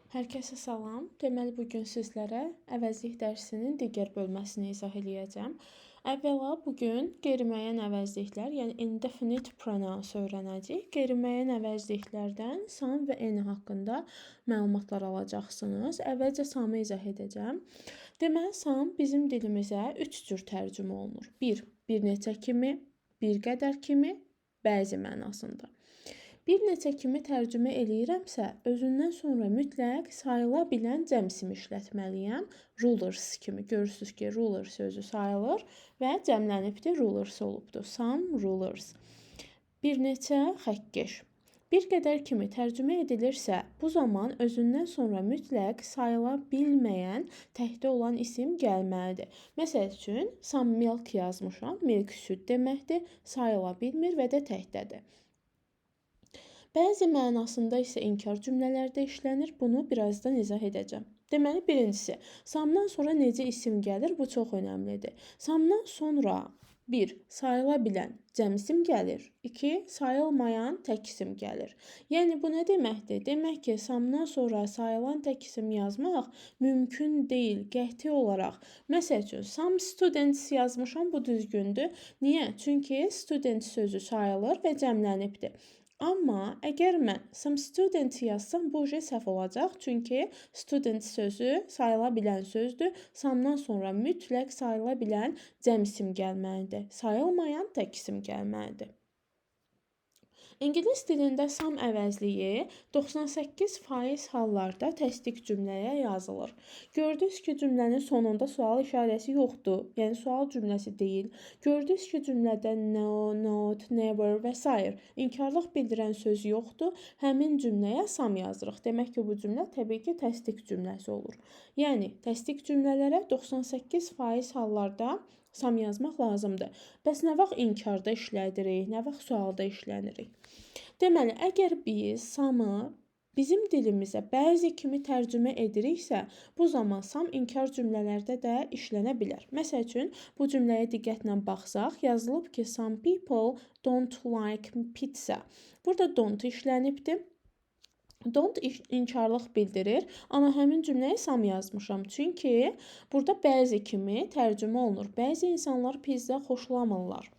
Hər kəsə salam. Deməli bu gün sizlərə əvəzlik dərsinin digər bölməsini izah eləyəcəm. Əvvəla bu gün qeyri-müəyyən əvəzliklər, yəni indefinite pronouns öyrənəcəyik. Qeyri-müəyyən əvəzliklərdən some və any haqqında məlumatlar alacaqsınız. Əvvəlcə some-ı izah edəcəm. Deməli some bizim dilimizə 3 cür tərcümə olunur. 1. Bir neçə kimi, bir qədər kimi, bəzi mənasında. Bir neçə kimi tərcümə eləyirəmsə, özündən sonra mütləq sayıla bilən cəm isim işlətməliyəm. Rulers kimi. Görürsünüz ki, ruler sözü sayılır və cəmlənibdir, rulers olubdur. Some rulers. Bir neçə xəttkeş. Bir qədər kimi tərcümə edilirsə, bu zaman özündən sonra mütləq sayıla bilməyən təkdə olan isim gəlməlidir. Məsəl üçün, some milk yazmışam. Milk süd deməkdir. Sayıla bilmir və də təkdədir. Bəzi mənasında isə inkar cümlələrdə işlənir. Bunu birazdan izah edəcəm. Deməli, birincisi, some-dan sonra necə isim gəlir? Bu çox önəmlidir. Some-dan sonra 1. Sayıla bilən cəm isim gəlir. 2. Sayılmayan tək isim gəlir. Yəni, bu nə deməkdir? Demək ki, some-dan sonra sayılan tək isim yazmaq mümkün deyil, qəti olaraq. Məsəl üçün, some students yazmışam, bu düzgündür. Niyə? Çünki student sözü sayılır və cəmlənibdir. Amma əgər mən some student yazsam, bu səhv olacaq. Çünki student sözü sayıla bilən sözdür. Some-dan sonra mütləq sayıla bilən cəm isim gəlməlidir. Sayılmayan tək isim gəlməlidir. İngilis dilində some əvəzliyi 98% hallarda təsdiq cümləyə yazılır. Gördünüz ki, cümlənin sonunda sual işarəsi yoxdur. Yəni sual cümləsi deyil. Gördünüz ki, cümlədə no, not, never və s. inkarlıq bildirən söz yoxdur. Həmin cümləyə some yazırıq. Demək ki, bu cümlə təbii ki, təsdiq cümləsi olur. Yəni təsdiq cümlələrə 98% hallarda some yazmaq lazımdır. Bəs nə vaxt inkarda işlədirik, nə vaxt sualda işlənirik? Deməli, əgər biz some-ı bizim dilimizə bəzi kimi tərcümə ediriksə, bu zaman some inkar cümlələrdə də işlənə bilər. Məsəl üçün, bu cümləyə diqqətlə baxsaq, yazılıb ki, some people don't like pizza. Burada don't işlənibdir. Don't inkarlıq bildirir, amma həmin cümləyə some yazmışam. Çünki burada bəzi kimi tərcümə olunur. Bəzi insanlar pizza xoşlamırlar.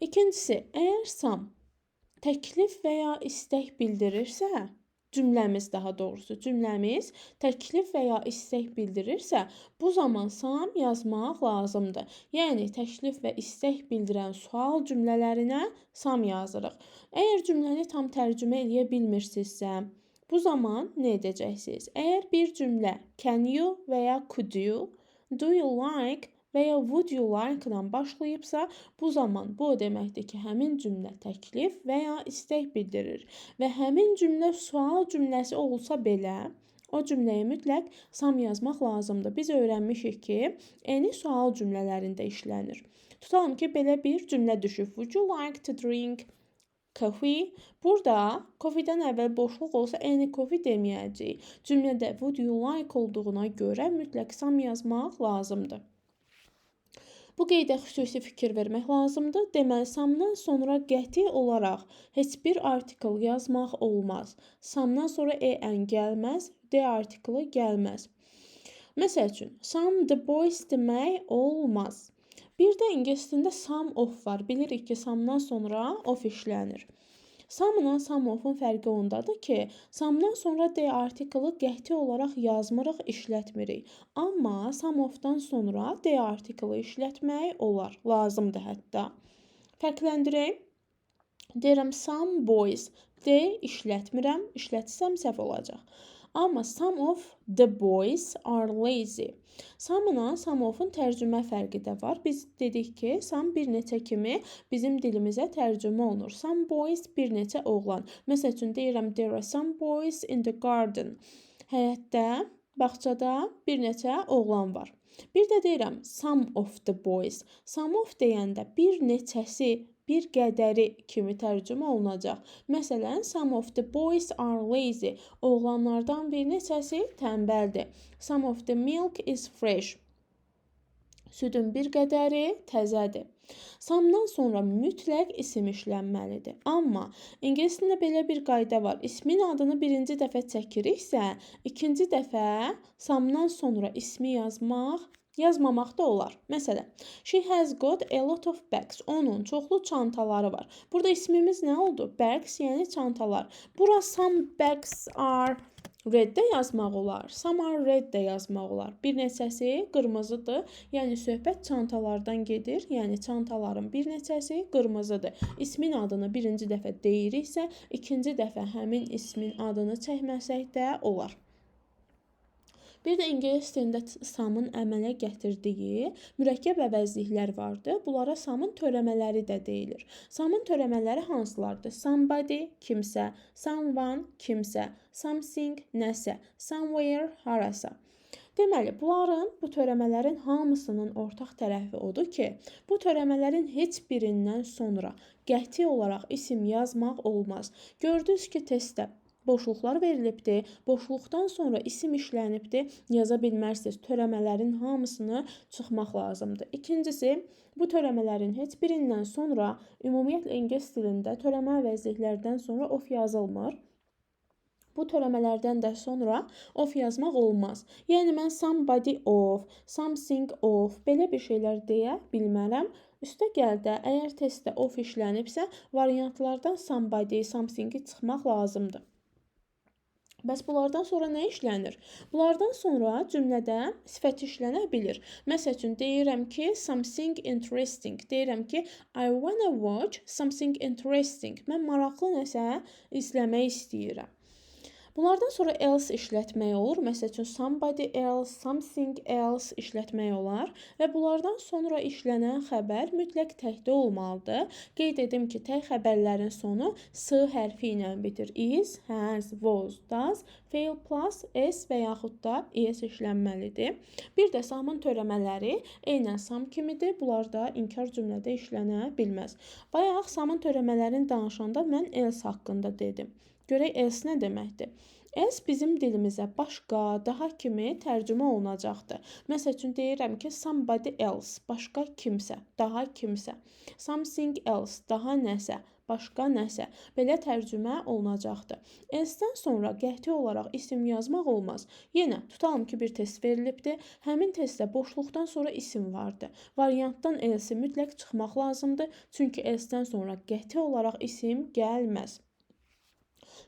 İkincisi, əgər some təklif və ya istək bildirirsə, cümləmiz daha doğrusu, cümləmiz təklif və ya istək bildirirsə, bu zaman some yazmaq lazımdır. Yəni, təklif və istək bildirən sual cümlələrinə some yazırıq. Əgər cümləni tam tərcümə eləyə bilmirsinizsə, bu zaman nə edəcəksiniz? Əgər bir cümlə can you və ya could you, do you like və ya would you like ilə başlayıbsa, bu zaman bu o deməkdir ki, həmin cümlə təklif və ya istək bildirir və həmin cümlə sual cümləsi olsa belə, o cümləyə mütləq some yazmaq lazımdır. Biz öyrənmişik ki, any sual cümlələrində işlənir. Tutalım ki, belə bir cümlə düşüb. Would you like to drink coffee? Burada coffee-dən əvvəl boşluq olsa any coffee deməyəcəyik. Cümlədə would you like olduğuna görə mütləq some yazmaq lazımdır. Bu qeydə xüsusi fikir vermək lazımdır. Deməli, some-dan sonra qəti olaraq heç bir article yazmaq olmaz. Some-dan sonra en gəlməz, the article gəlməz. Məsəl üçün, some the boys demək olmaz. Bir də ingilis dilində some of var. Bilirik ki, some-dan sonra of işlənir. Some-la some of-un fərqi ondadır ki, some-dan sonra the article-ı qəti olaraq yazmırıq, işlətmirik. Amma some of-dan sonra the article-ı işlətmək olar, lazımdır hətta. Fərqləndirək. Deyirəm some boys. The işlətmirəm, işlətsəm səhv olacaq. Amma some of the boys are lazy. Some-la some of-un tərcümə fərqi də var. Biz dedik ki, some bir neçə kimi bizim dilimizə tərcümə olunur. Some boys bir neçə oğlan. Məsəl üçün deyirəm there are some boys in the garden. Həyətdə, bağçada bir neçə oğlan var. Bir də deyirəm some of the boys. Some of deyəndə bir neçəsi, bir qədəri kimi tərcümə olunacaq. Məsələn, some of the boys are lazy. Oğlanlardan bir neçəsi tənbəldir. Some of the milk is fresh. Südün bir qədəri təzədir. Some-dan sonra mütləq isim işlənməlidir. Amma ingilis dilində belə bir qayda var. İsmin adını birinci dəfə çəkiriksə, ikinci dəfə some-dan sonra ismi yazmamaq da olar. Məsələn, she has got a lot of bags. Onun çoxlu çantaları var. Burada ismimiz nə oldu? Bags, yəni çantalar. Bura some bags are red də yazmaq olar. Some are red də yazmaq olar. Bir neçəsi qırmızıdır. Yəni söhbət çantalardan gedir. Yəni çantaların bir neçəsi qırmızıdır. İsmin adını birinci dəfə deyiriksə, ikinci dəfə həmin ismin adını çəkməsək də olar. Bir də ingilis dilində some-ın əmələ gətirdiyi mürəkkəb əvəzliklər vardır. Bunlara some-ın törəmələri də deyilir. Some-ın törəmələri hansılardır? Somebody, kimsə, someone, kimsə, something, nəsə, somewhere, harasa. Deməli, bu törəmələrin hamısının ortaq tərəfi odur ki, bu törəmələrin heç birindən sonra qəti olaraq isim yazmaq olmaz. Gördünüz ki, testdə boşluqlar verilibdir. Boşluqdan sonra isim işlənibdir. Yaza bilməzsiniz. Törəmələrin hamısını çıxmaq lazımdır. İkincisi, bu törəmələrin heç birindən sonra ümumiyyətlə ingilis dilində törəmə əvəzliklərdən sonra of yazılmır. Bu törəmələrdən də sonra of yazmaq olmaz. Yəni mən somebody of, something of belə bir şeylər deyə bilmərəm. Üstəgəl də əgər testdə of işlənibsə, variantlardan somebody, something-i çıxmaq lazımdır. Bəs bunlardan sonra nə işlənir? Bunlardan sonra cümlədə sifət işlənə bilir. Məsəl üçün deyirəm ki, something interesting. Deyirəm ki, I wanna watch something interesting. Mən maraqlı nəsə izləmək istəyirəm. Bunlardan sonra else işlətmək olur. Məsəl üçün somebody else, something else işlətmək olar və bunlardan sonra işlənən xəbər mütləq təkdə olmalıdır. Qeyd edim ki, tək xəbərlərin sonu S hərfi ilə bitir. Is, has, was, does, feil plus s və yaxud da es işlənməlidir. Bir də some-ın törəmələri eynən some kimidir. Bunlar da inkar cümlədə işlənə bilməz. Bayaq some-ın törəmələrini danışanda mən else haqqında dedim. Görək else nə deməkdir? Else bizim dilimizə başqa, daha kimi tərcümə olunacaqdır. Məsəl üçün deyirəm ki, somebody else, başqa kimsə, daha kimsə. Something else, daha nəsə, başqa nəsə. Belə tərcümə olunacaqdır. Else-dən sonra qəti olaraq isim yazmaq olmaz. Yenə tutalım ki, bir test verilibdir. Həmin testdə boşluqdan sonra isim vardı. Variantdan else-i mütləq çıxmaq lazımdır. Çünki else-dən sonra qəti olaraq isim gəlməz.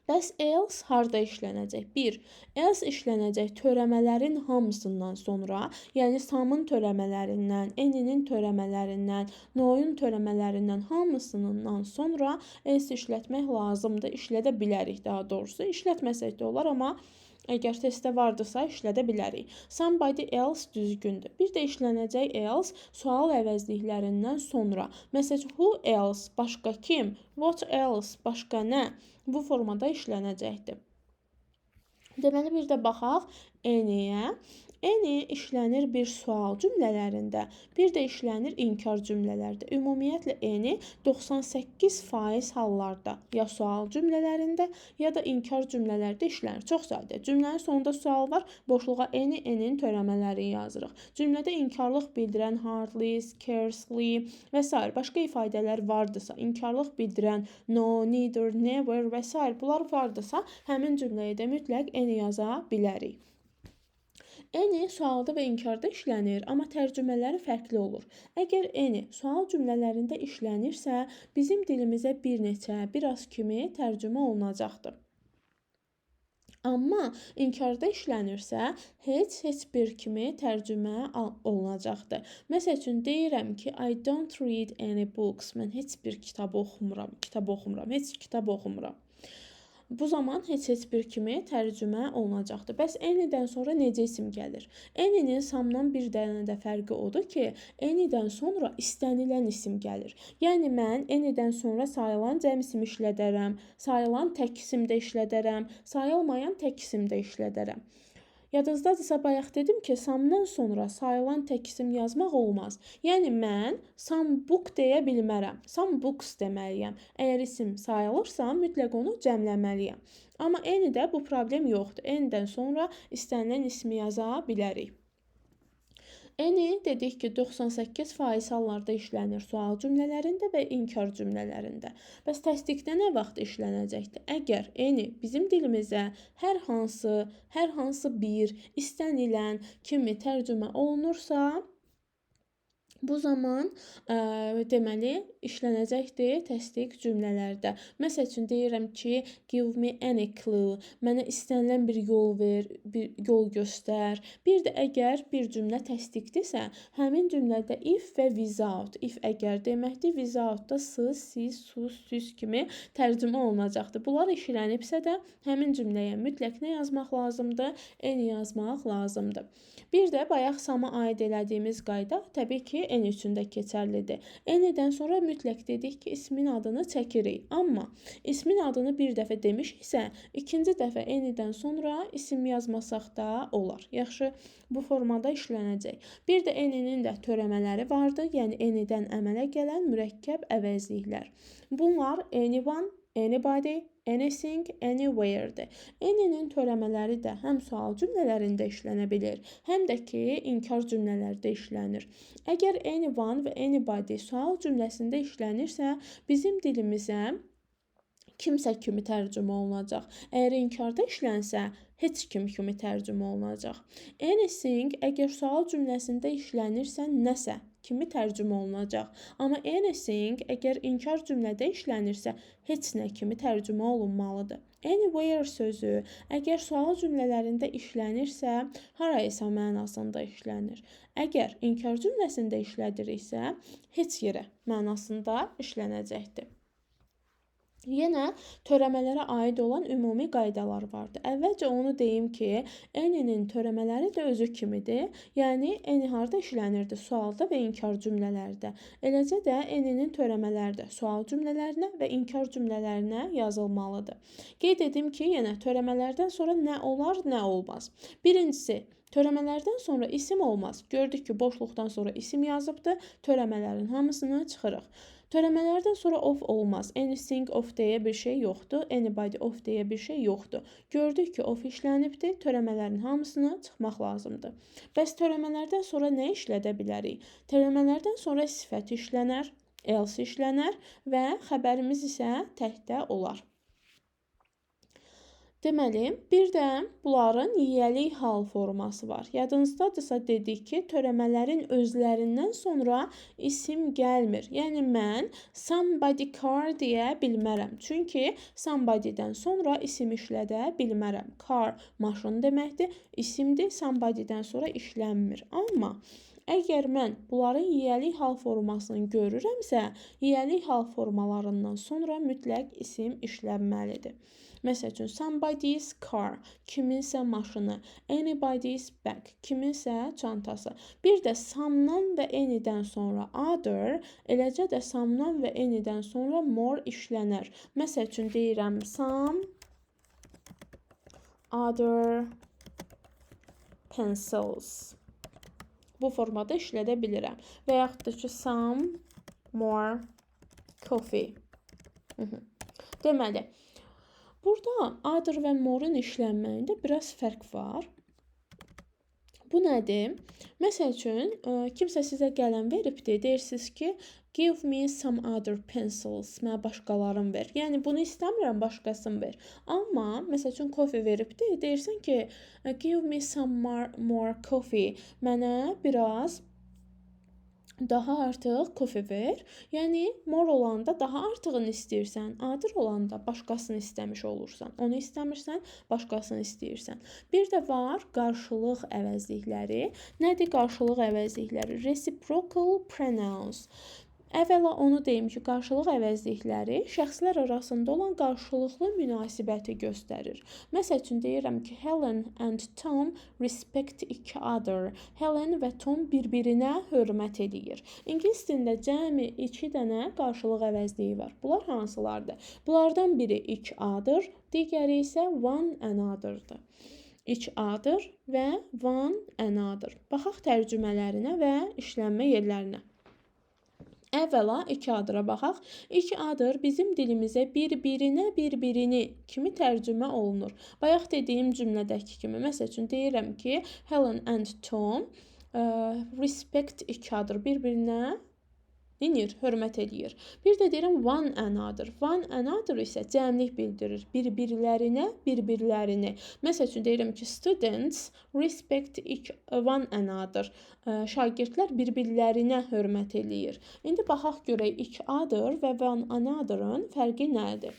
Bəs else harda işlənəcək? 1. Else işlənəcək törəmələrin hamısından sonra, yəni some-ın törəmələrindən, any-nin törəmələrindən, no-yun törəmələrindən hamısından sonra else işlətmək lazımdır. İşlədə bilərik daha doğrusu. İşlətməsək də olar, amma əgər testdə vardısa işlədə bilərik. Somebody else düzgündür. Bir də işlənəcək else sual əvəzliklərindən sonra. Məsələn, who else, başqa kim, what else, başqa nə bu formada işlənəcəkdir. Deməli, bir də baxaq any-yə. Any işlənir bir sual cümlələrində, bir də işlənir inkar cümlələrdə. Ümumiyyətlə, any 98% hallarda ya sual cümlələrində, ya da inkar cümlələrdə işlənir. Çox sadə. Cümlənin sonunda sual var, boşluğa any, any-nin törəmələrini yazırıq. Cümlədə inkarlıq bildirən hardly, scarcely və s. başqa ifadələr vardısa, inkarlıq bildirən no, neither, never və s. bunlar vardısa, həmin cümləyə də mütləq any yaza bilərik. Any sualda və inkarda işlənir, amma tərcümələri fərqli olur. Əgər any sual cümlələrində işlənirsə, bizim dilimizə bir neçə, bir az kimi tərcümə olunacaqdır. Amma inkarda işlənirsə, heç, heç bir kimi tərcümə olunacaqdır. Məsəl üçün, deyirəm ki, I don't read any books. Mən heç bir kitab oxumuram, kitab oxumuram, heç kitab oxumuram. Bu zaman heç, heç bir kimi tərcümə olunacaqdır. Bəs any-dən sonra necə isim gəlir? Any-nin some-dan bir dənə də fərqi odur ki, any-dən sonra istənilən isim gəlir. Yəni mən any-dən sonra sayılan cəm isim işlədərəm, sayılan tək isim də işlədərəm, sayılmayan tək isim də işlədərəm. Yadınızdadırsa bayaq dedim ki, some-dan sonra sayılan tək isim yazmaq olmaz. Yəni mən some book deyə bilmərəm. Some books deməliyəm. Əgər isim sayılırsa, mütləq onu cəmləməliyəm. Amma any-də bu problem yoxdur. Any-dən sonra istənilən ismi yaza bilərik. Any dedik ki, 98% hallarda işlənir sual cümlələrində və inkar cümlələrində. Bəs təsdiqdə nə vaxt işlənəcəkdir? Əgər any bizim dilimizə hər hansı bir, istənilən kimi tərcümə olunursa, bu zaman deməli işlənəcəkdir təsdiq cümlələrdə. Məsəl üçün deyirəm ki, give me any clue. Mənə istənilən bir yol ver, bir yol göstər. Bir də əgər bir cümlə təsdiqdirsə, həmin cümlədə if və without. If əgər deməkdir, without da sız, siz, sus, süz kimi tərcümə olunacaqdır. Bunlar işlənibsə də həmin cümləyə mütləq nə yazmaq lazımdır? Any yazmaq lazımdır. Bir də bayaq some-a aid elədiyimiz qayda təbii ki, any üçün də keçərlidir. Any-dən sonra mütləq dedik ki, ismin adını çəkirik. Amma ismin adını bir dəfə demişiksə, ikinci dəfə any-dən sonra isim yazmasaq da olar. Yaxşı, bu formada işlənəcək. Bir də any-nin də törəmələri vardır. Yəni, any-dən əmələ gələn mürəkkəb əvəzliklər. Bunlar anyone, anybody, anything, anywhere-dir. Any-nin törəmələri də həm sual cümlələrində işlənə bilir, həm də ki, inkar cümlələrdə işlənir. Əgər anyone və anybody sual cümləsində işlənirsə, bizim dilimizə kimsə kimi tərcümə olunacaq. Əgər inkarda işlənsə, heç kim kimi tərcümə olunacaq. Anything əgər sual cümləsində işlənirsə, nəsə kimi tərcümə olunacaq. Amma anything əgər inkar cümlədə işlənirsə, heç nə kimi tərcümə olunmalıdır. Anywhere sözü əgər sual cümlələrində işlənirsə, haraysa mənasında işlənir. Əgər inkar cümləsində işlədiriksə, heç yerə mənasında işlənəcəkdir. Yenə törəmələrə aid olan ümumi qaydalar vardır. Əvvəlcə onu deyim ki, any-nin törəmələri də özü kimidir. Yəni, any harda işlənirdi? Sualda və inkar cümlələrdə. Eləcə də any-nin törəmələri də sual cümlələrinə və inkar cümlələrinə yazılmalıdır. Qeyd edim ki, yenə törəmələrdən sonra nə olar, nə olmaz. Birincisi, törəmələrdən sonra isim olmaz. Gördük ki, boşluqdan sonra isim yazıbdır. Törəmələrin hamısını çıxırıq. Törəmələrdən sonra of olmaz. Anything of deyə bir şey yoxdur. Anybody of deyə bir şey yoxdur. Gördük ki, of işlənibdir. Törəmələrin hamısını çıxmaq lazımdır. Bəs törəmələrdən sonra nə işlədə bilərik? Törəmələrdən sonra sifət işlənər, else işlənər və xəbərimiz isə təkdə olar. Deməli, bir də bunların yiyəlik hal forması var. Yadınızdadırsa dedik ki, törəmələrin özlərindən sonra isim gəlmir. Yəni, mən somebody car deyə bilmərəm. Çünki somebody'dən sonra isim işlədə bilmərəm. Car maşın deməkdir, isimdir, somebody'dən sonra işlənmir. Amma əgər mən bunların yiyəlik hal formasını görürəmsə, yiyəlik hal formalarından sonra mütləq isim işlənməlidir. Məsəl üçün, somebody's car, kiminsə maşını, anybody's bag, kiminsə çantası. Bir də some-dan və any-dən sonra other, eləcə də some-dan və any-dən sonra more işlənər. Məsəl üçün, deyirəm some other pencils. Bu formada işlədə bilirəm. Və yaxud da ki, some more coffee. Deməli, burada other və more-un işlənməyində biraz fərq var. Bu nədir? Məsəl üçün, kimsə sizə qələm veribdir, deyirsiniz ki, give me some other pencils, mənə başqalarını ver. Yəni, bunu istəmirəm, başqasını ver. Amma, məsəl üçün, kofe veribdir, deyirsən ki, give me some more coffee, mənə biraz daha artıq kofe ver. Yəni, more olanda daha artığını istəyirsən, other olanda başqasını istəmiş olursan. Onu istəmirsən, başqasını istəyirsən. Bir də var qarşılıq əvəzlikləri. Nədir qarşılıq əvəzlikləri? Reciprocal pronouns. Əvvəla onu deyim ki, qarşılıq əvəzlikləri şəxslər arasında olan qarşılıqlı münasibəti göstərir. Məsəl üçün deyirəm ki, Helen and Tom respect each other. Helen və Tom bir-birinə hörmət eləyir. İngilis dilində cəmi 2 dənə qarşılıq əvəzliyi var. Bunlar hansılardır? Bunlardan biri each other, digəri isə one another'dır. Each other və one another. Baxaq tərcümələrinə və işlənmə yerlərinə. Əvvəla iki other'a baxaq. İki other bizim dilimizə bir-birinə, bir-birini kimi tərcümə olunur. Bayaq dediyim cümlədəki kimi. Məsəl üçün deyirəm ki, Helen and Tom Respect each other, bir-birinə neyir? Hörmət eləyir. Bir də deyirəm one another. One another isə cəmlik bildirir. Bir-birlərinə, bir-birlərini. Məsəl üçün deyirəm ki, students respect each one another. Şagirdlər bir-birlərinə hörmət eləyir. İndi baxaq görək each other və one another-ın fərqi nədir?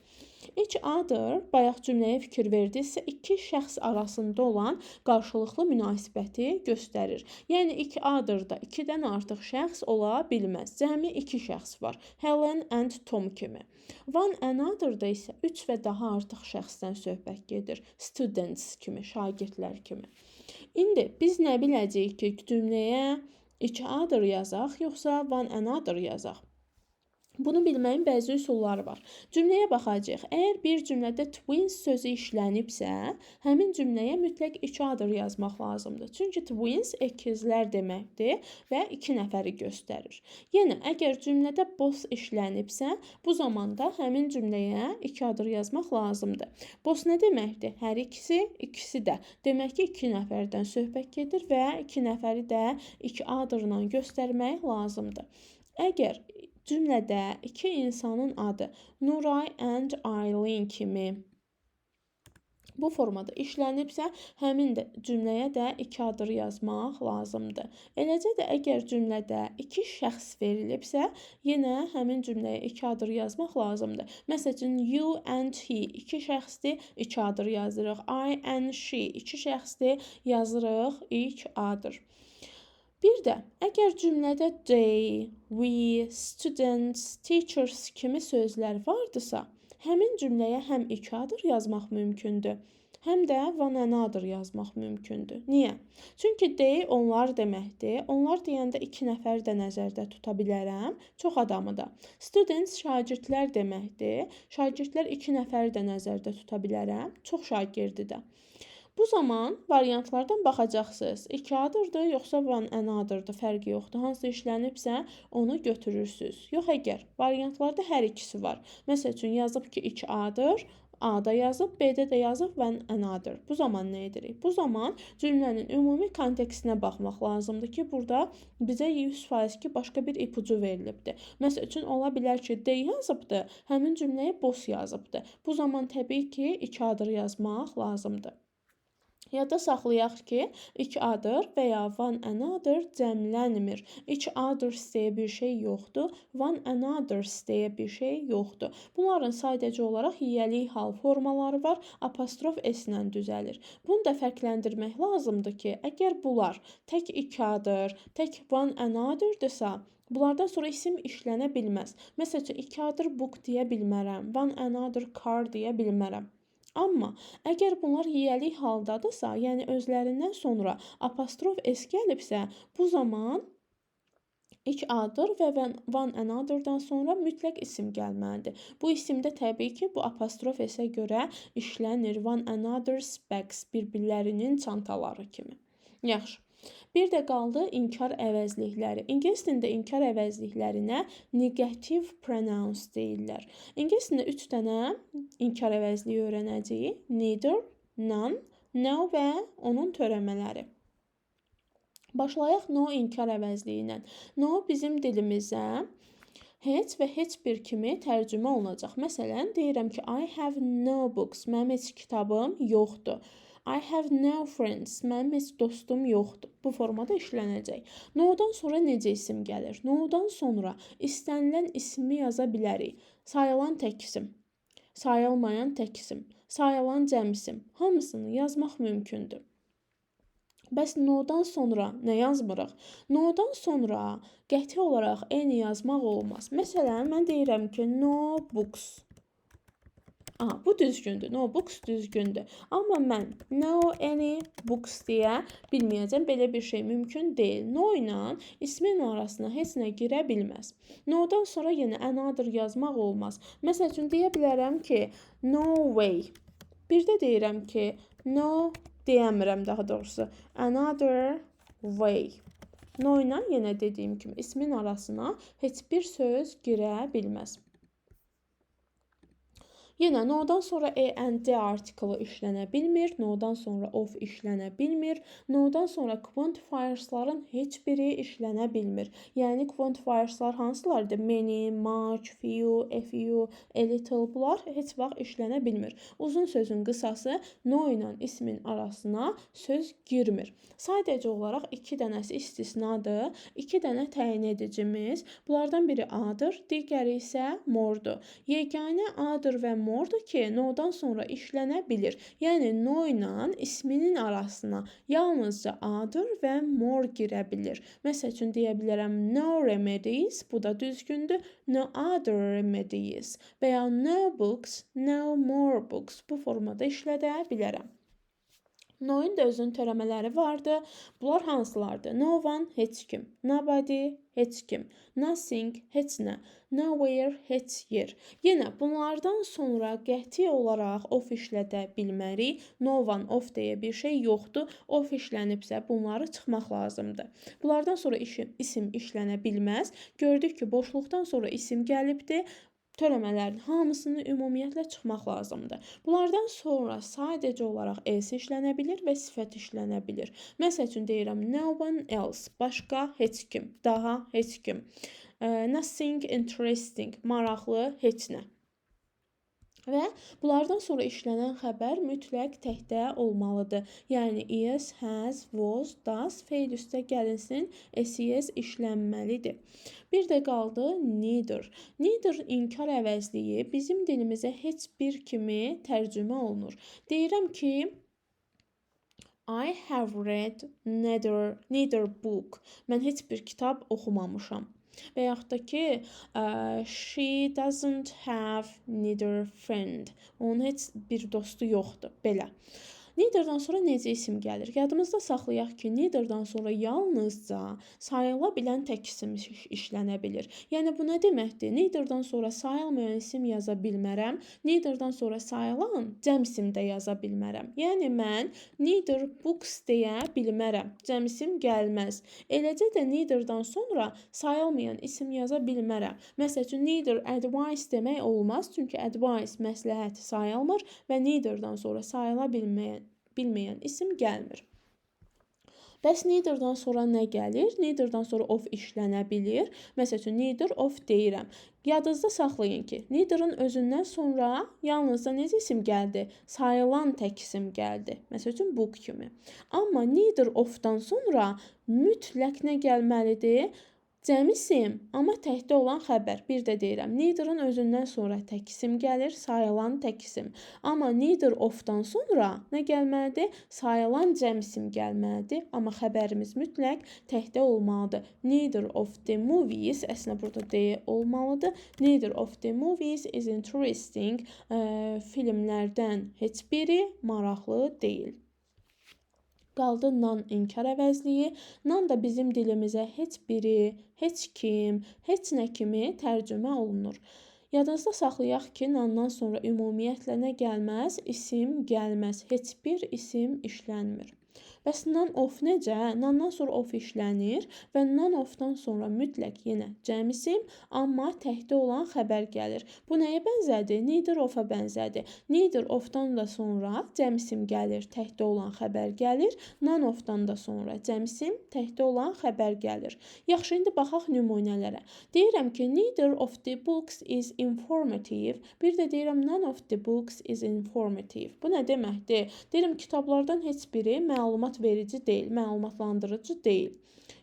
Each other, bayaq cümləyə fikir verdinizsə, iki şəxs arasında olan qarşılıqlı münasibəti göstərir. Yəni each other-da ikidən artıq şəxs ola bilməz. Cəmi iki şəxs var. Helen and Tom kimi. One another-da isə 3 və daha artıq şəxsdən söhbət gedir. Students kimi, şagirdlər kimi. İndi biz nə biləcəyik ki, cümləyə each other yazaq, yoxsa one another yazaq? Bunu bilməyin bəzi üsulları var. Cümləyə baxacağıq. Əgər bir cümlədə twins sözü işlənibsə, həmin cümləyə mütləq each other yazmaq lazımdır. Çünki twins əkizlər deməkdir və iki nəfəri göstərir. Yenə əgər cümlədə both işlənibsə, bu zaman da həmin cümləyə each other yazmaq lazımdır. Both nə deməkdir? Hər ikisi, ikisi də. Demək ki, iki nəfərdən söhbət gedir və iki nəfəri də each other-la göstərmək lazımdır. Əgər cümlədə iki insanın adı Nuray and Aylin kimi bu formada işlənibsə, həmin də cümləyə də each other yazmaq lazımdır. Eləcə də əgər cümlədə iki şəxs verilibsə, yenə həmin cümləyə each other yazmaq lazımdır. Məsəl üçün you and he iki şəxsdir, each other yazırıq. I and she iki şəxsdir, yazırıq each other. Bir də əgər cümlədə they, we, students, teachers kimi sözlər vardısa, həmin cümləyə həm each other yazmaq mümkündür, həm də one another yazmaq mümkündür. Niyə? Çünki they onlar deməkdir. Onlar deyəndə iki nəfər də nəzərdə tuta bilərəm, çox adamı da. Students şagirdlər deməkdir. Şagirdlər iki nəfəri də nəzərdə tuta bilərəm, çox şagirdi də. Bu zaman variantlardan baxacaqsınız. Each other'dır, yoxsa one another'dır, fərqi yoxdur. Hansı işlənibsə, onu götürürsünüz. Yox, əgər variantlarda hər ikisi var. Məsəl üçün yazıb ki, each other, A-da yazıb, B-də də yazıb one another. Bu zaman nə edirik? Bu zaman cümlənin ümumi kontekstinə baxmaq lazımdır ki, burada bizə 100% ki, başqa bir ipucu verilibdir. Məsəl üçün ola bilər ki, they yazıbdır, həmin cümləyə both yazıbdır. Bu zaman təbii ki, each other yazmaq lazımdır. Yadda saxlayaq ki, each other və ya one another cəmlənmir. Each others deyə bir şey yoxdur. One anothers deyə bir şey yoxdur. Bunların sadəcə olaraq yiyəlik hal formaları var. Apostrof S ilə düzəlir. Bunu da fərqləndirmək lazımdır ki, əgər bunlar tək each other, tək one another'dırsa, bunlardan sonra isim işlənə bilməz. Məsəl üçün, each other book deyə bilmərəm. One another car deyə bilmərəm. Amma əgər bunlar yiyəlik haldadırsa, yəni özlərindən sonra apostrof S gəlibsə, bu zaman each other və one another'dan sonra mütləq isim gəlməlidir. Bu isim də təbii ki, bu apostrof S-ə görə işlənir. One another's bags, bir-birlərinin çantaları kimi. Yaxşı. Bir də qaldı inkar əvəzlikləri. İngilis dilində inkar əvəzliklərinə negative pronouns deyirlər. İngilis dilində 3 dənə inkar əvəzliyi öyrənəcəyik. Neither, none, no və onun törəmələri. Başlayaq no inkar əvəzliyi ilə. No bizim dilimizə heç və heç bir kimi tərcümə olunacaq. Məsələn, deyirəm ki, I have no books. Mənim heç kitabım yoxdur. I have no friends. Mənim heç dostum yoxdur. Bu formada işlənəcək. No-dan sonra necə isim gəlir? No-dan sonra istənilən ismi yaza bilərik. Sayılan tək isim, sayılmayan tək isim, sayılan cəm isim. Hamısını yazmaq mümkündür. Bəs no-dan sonra nə yazmırıq? No-dan sonra qəti olaraq any yazmaq olmaz. Məsələn, mən deyirəm ki, no books. Aha, bu düzgündür. No books düzgündür. Amma mən no any books deyə bilməyəcəm. Belə bir şey mümkün deyil. No ilə ismin arasına heç nə girə bilməz. No-dan sonra yenə another yazmaq olmaz. Məsəl üçün deyə bilərəm ki, no way. Bir də deyirəm ki, no deyəmirəm daha doğrusu. Another way. No ilə yenə dediyim kimi ismin arasına heç bir söz girə bilməz. Yenə no-dan sonra a, an, the artiklı işlənə bilmir, no-dan sonra of işlənə bilmir, no-dan sonra quantifiers'ların heç biri işlənə bilmir. Yəni quantifiers'lar hansılardır? Many, much, few, a few, a little, bunlar heç vaxt işlənə bilmir. Uzun sözün qısası no ilə ismin arasına söz girmir. Sadəcə olaraq 2 dənəsi istisnadır. 2 dənə təyin edicimiz. Bunlardan biri A-dır, digəri isə more-dur. Yeganə A-dır və more-dur ki, no-dan sonra işlənə bilir. Yəni no ilə isminin arasına yalnızca A-dır və more girə bilir. Məsəl üçün deyə bilərəm no remedies, bu da düzgündür. No other remedies və ya no books, no more books, bu formada işlədə bilərəm. No-un da özünün törəmələri vardı. Bunlar hansılardır? No one, heç kim. Nobody, heç kim. Nothing, heç nə. Nowhere, heç yer. Yenə bunlardan sonra qəti olaraq of işlədə bilmərik. No one, of deyə bir şey yoxdur. Of işlənibsə bunları çıxmaq lazımdır. Bunlardan sonra isim işlənə bilməz. Gördük ki, boşluqdan sonra isim gəlibdir. Törəmələrin hamısını ümumiyyətlə çıxmaq lazımdır. Bunlardan sonra sadəcə olaraq else işlənə bilir və sifət işlənə bilir. Məsəl üçün deyirəm no one else, başqa heç kim, daha heç kim. Nothing interesting, maraqlı heç nə. Və bunlardan sonra işlənən xəbər mütləq təkdə olmalıdır. Yəni is, has, was, does feil üstə gəlinsin, ses işlənməlidir. Bir də qaldı neither. Neither inkar əvəzliyi bizim dilimizə heç bir kimi tərcümə olunur. Deyirəm ki, I have read neither book. Mən heç bir kitab oxumamışam. Və yaxud da ki, she doesn't have neither friend. Onun heç bir dostu yoxdur. Belə. Neither'dan sonra necə isim gəlir? Yadımızda saxlayaq ki, neither'dan sonra yalnızca sayıla bilən tək isim işlənə bilir. Yəni bu nə deməkdir? Neither'dan sonra sayılmayan isim yaza bilmərəm. Neither'dan sonra sayılan cəm isim də yaza bilmərəm. Yəni mən neither books deyə bilmərəm. Cəm isim gəlməz. Eləcə də neither'dan sonra sayılmayan isim yaza bilmərəm. Məsəl üçün neither advice demək olmaz. Çünki advice məsləhət sayılmır və neither'dan sonra sayıla bilməyən isim gəlmir. Bəs neither'dan sonra nə gəlir? Neither'dan sonra of işlənə bilir. Məsəl üçün neither of deyirəm. Yadınızda saxlayın ki, neither'ın özündən sonra yalnızca necə isim gəldi? Sayılan tək isim gəldi. Məsəl üçün book kimi. Amma neither of'dan sonra mütləq nə gəlməlidir? Cəm isim, amma təkdə olan xəbər. Bir də deyirəm, neither'ın özündən sonra tək isim gəlir, sayılan tək isim. Amma neither of'dan sonra nə gəlməlidir? Sayılan cəm isim gəlməlidir, amma xəbərimiz mütləq təkdə olmalıdır. Neither of the movies, əslində burada D olmalıdır. Neither of the movies is interesting. Filmlərdən heç biri maraqlı deyil. Qaldı none inkar əvəzliyi. None da bizim dilimizə heç biri, heç kim, heç nə kimi tərcümə olunur. Yadınızda saxlayaq ki, none'dan sonra ümumiyyətlə nə gəlməz? İsim gəlməz. Heç bir isim işlənmir. Bəs none of necə? None'dan sonra of işlənir və none of'dan sonra mütləq yenə cəm isim, amma təkdə olan xəbər gəlir. Bu nəyə bənzədi? Neither of'a bənzədi. Neither of'dan da sonra cəm isim gəlir, təkdə olan xəbər gəlir. None of'dan da sonra cəm isim, təkdə olan xəbər gəlir. Yaxşı, indi baxaq nümunələrə. Deyirəm ki, neither of the books is informative. Bir də deyirəm none of the books is informative. Bu nə deməkdir? Deyirəm kitablardan heç biri məlumat verici deyil, məlumatlandırıcı deyil.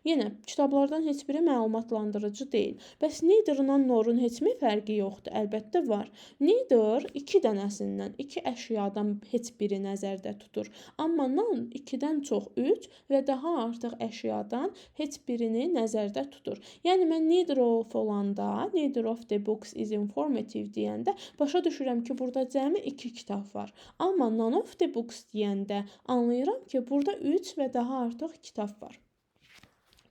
Yenə kitablardan heç biri məlumatlandırıcı deyil. Bəs neither-la nor'un heç mi fərqi yoxdur? Əlbəttə var. Neither iki dənəsindən, iki əşyadan heç biri nəzərdə tutur. Amma none ikidən çox 3 və daha artıq əşyadan heç birini nəzərdə tutur. Yəni mən neither of olanda, neither of the books is informative deyəndə başa düşürəm ki, burada cəmi 2 kitab var. Amma none of the books deyəndə anlayıram ki, burada 3 və daha artıq kitab var.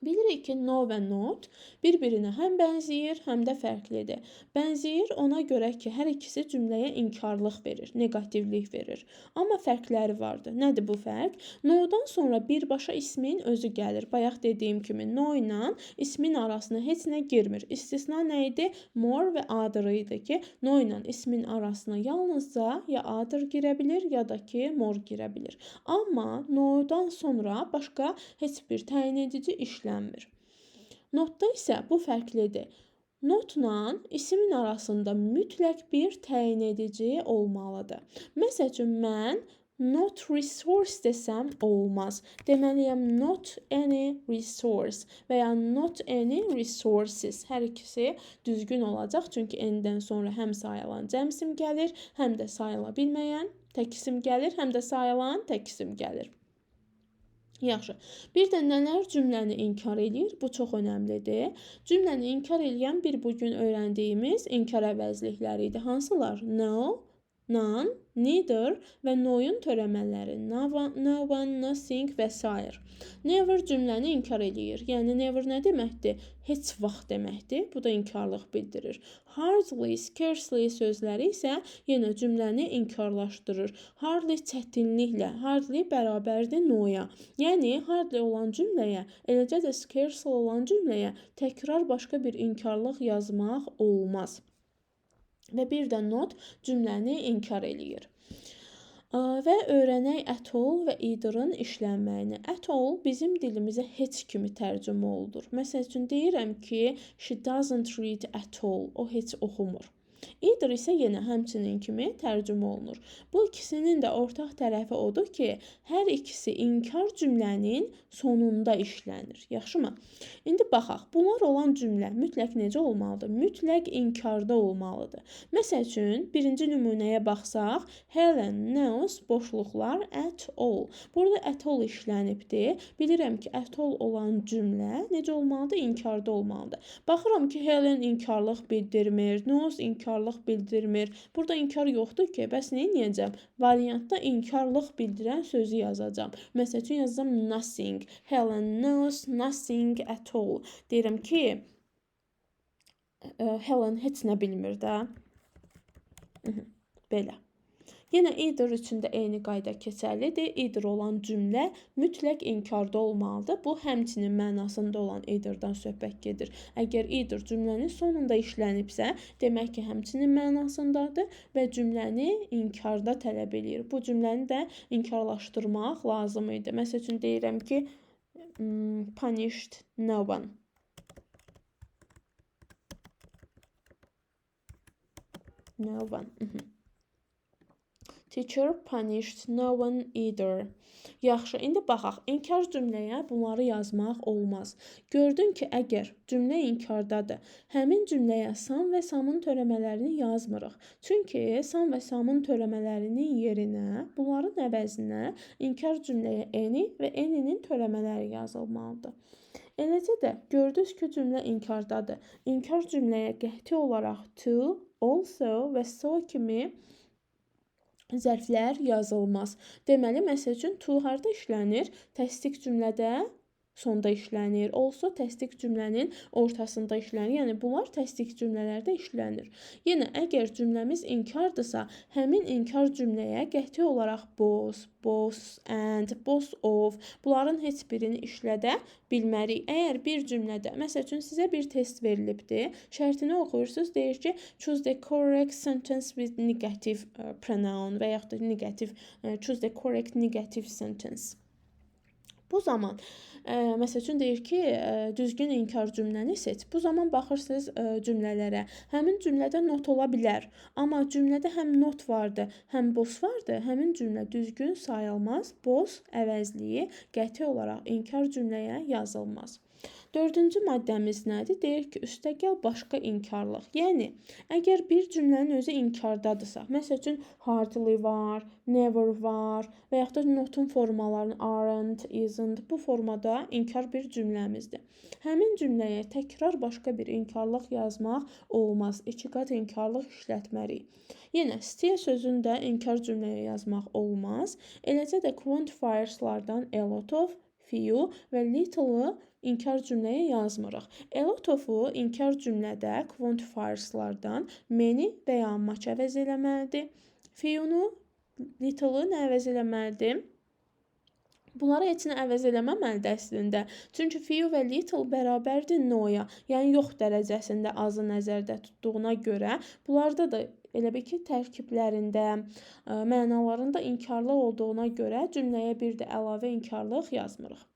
Bilirik ki, no və not bir-birinə həm bənzəyir, həm də fərqlidir. Bənzəyir ona görə ki, hər ikisi cümləyə inkarlıq verir, neqativlik verir. Amma fərqləri vardır. Nədir bu fərq? No-dan sonra birbaşa ismin özü gəlir. Bayaq dediyim kimi no ilə ismin arasına heç nə girmir. İstisna nə idi? More və other idi ki, no ilə ismin arasına yalnızca ya other girə bilir, ya da ki, more girə bilir. Amma no-dan sonra başqa heç bir təyin edici işlənmir. Notda isə bu fərqlidir. Notla ismin arasında mütləq bir təyin edici olmalıdır. Məsəl üçün, mən not resource desəm olmaz. Deməliyəm not any resource və ya not any resources. Hər ikisi düzgün olacaq. Çünki n-dən sonra həm sayılan cəm isim gəlir, həm də sayıla bilməyən tək isim gəlir, həm də sayılan tək isim gəlir. Yaxşı. Bir də nələr cümləni inkar eləyir? Bu çox önəmlidir. Cümləni inkar eləyən bir bugün öyrəndiyimiz inkar əvəzlikləri idi. Hansılar? No, none, neither və no-yun törəmələri. No one, nothing və s. Never cümləni inkar eləyir. Yəni never nə deməkdir? Heç vaxt deməkdir. Bu da inkarlıq bildirir. Hardly, scarcely sözləri isə yenə cümləni inkarlaşdırır. Hardly çətinliklə, hardly bərabərdir no-ya. Yəni hardly olan cümləyə, eləcə də scarcely olan cümləyə təkrar başqa bir inkarlıq yazmaq olmaz. Və bir də not cümləni inkar eləyir. Və öyrənək at all və either-ın işlənməyini. At all bizim dilimizə heç kimi tərcümə olunur. Məsəl üçün deyirəm ki, she doesn't read at all. O heç oxumur. Either isə yenə həmçinin kimi tərcümə olunur. Bu ikisinin də ortaq tərəfi odur ki, hər ikisi inkar cümlənin sonunda işlənir. Yaxşımı? İndi baxaq. Bunlar olan cümlə mütləq necə olmalıdır? Mütləq inkarda olmalıdır. Məsəl üçün, birinci nümunəyə baxsaq, Helen knows boşluqlar at all. Burada at all işlənibdir. Bilirəm ki, at all olan cümlə necə olmalıdır? İnkarda olmalıdır. Baxıram ki, Helen inkarlıq bildirmir, knows inkarlıq bildirmir. Burada inkar yoxdur ki, bəs nə edəcəm? Variantda inkarlıq bildirən sözü yazacağam. Məsəl üçün yazacağam nothing. Helen knows nothing at all. Deyirəm ki, Helen heç nə bilmir də. Belə. Yenə either üçün də eyni qayda keçərlidir. Either olan cümlə mütləq inkarda olmalıdır. Bu, həmçinin mənasında olan either'dan söhbət gedir. Əgər either cümlənin sonunda işlənibsə, demək ki, həmçinin mənasındadır və cümləni inkarda tələb eləyir. Bu cümləni də inkarlaşdırmaq lazım idi. Məsəl üçün, deyirəm ki, punished no one. No one. Teacher punished no one either. Yaxşı, indi baxaq. İnkar cümləyə bunları yazmaq olmaz. Gördün ki, əgər cümlə inkardadır, həmin cümləyə some və some-ın törəmələrini yazmırıq. Çünki some və some-ın törəmələrinin yerinə, bunların əvəzinə inkar cümləyə any və any-nin törəmələri yazılmalıdır. Eləcə də gördünüz ki, cümlə inkardadır. İnkar cümləyə qəti olaraq to, also və so kimi zərflər yazılmaz. Deməli, məsəl üçün, to harda işlənir? Təsdiq cümlədə sonda işlənir. Also təsdiq cümlənin ortasında işlənir. Yəni, bunlar təsdiq cümlələrdə işlənir. Yenə, əgər cümləmiz inkardırsa, həmin inkar cümləyə qəti olaraq both, both and, both of bunların heç birini işlədə bilmərik. Əgər bir cümlədə, məsəl üçün, sizə bir test verilibdir, şərtini oxuyursunuz, deyir ki, choose the correct sentence with negative pronoun və yaxud da negative, choose the correct negative sentence. Bu zaman, məsəl üçün deyir ki, düzgün inkar cümləni seç. Bu zaman baxırsınız cümlələrə. Həmin cümlədə not ola bilər. Amma cümlədə həm not vardı, həm both vardı. Həmin cümlə düzgün sayılmaz. Both əvəzliyi qəti olaraq inkar cümləyə yazılmaz. Dördüncü maddəmiz nədir? Deyir ki, üstəgəl başqa inkarlıq. Yəni, əgər bir cümlənin özü inkardadırsa, məsəl üçün, hardly var, never var və yaxud da notun formalarını aren't, isn't bu formada inkar bir cümləmizdir. Həmin cümləyə təkrar başqa bir inkarlıq yazmaq olmaz. İki qat inkarlıq işlətmərik. Yenə, still sözünü də inkar cümləyə yazmaq olmaz. Eləcə də quantifierslardan a lot of, few və little-ı inkar cümləyə yazmırıq. A lot of-u inkar cümlədə quantifierslardan many və ya much əvəz eləməlidir. Few-nu, little-ı nə əvəz eləməlidir? Bunları heç nə əvəz eləməməlidir əslində. Çünki few və little bərabərdir no-ya, yəni yox dərəcəsində azı nəzərdə tutduğuna görə bunlarda da elə bil ki, tərkiblərində, mənalarında inkarlıq olduğuna görə cümləyə bir də əlavə inkarlıq yazmırıq.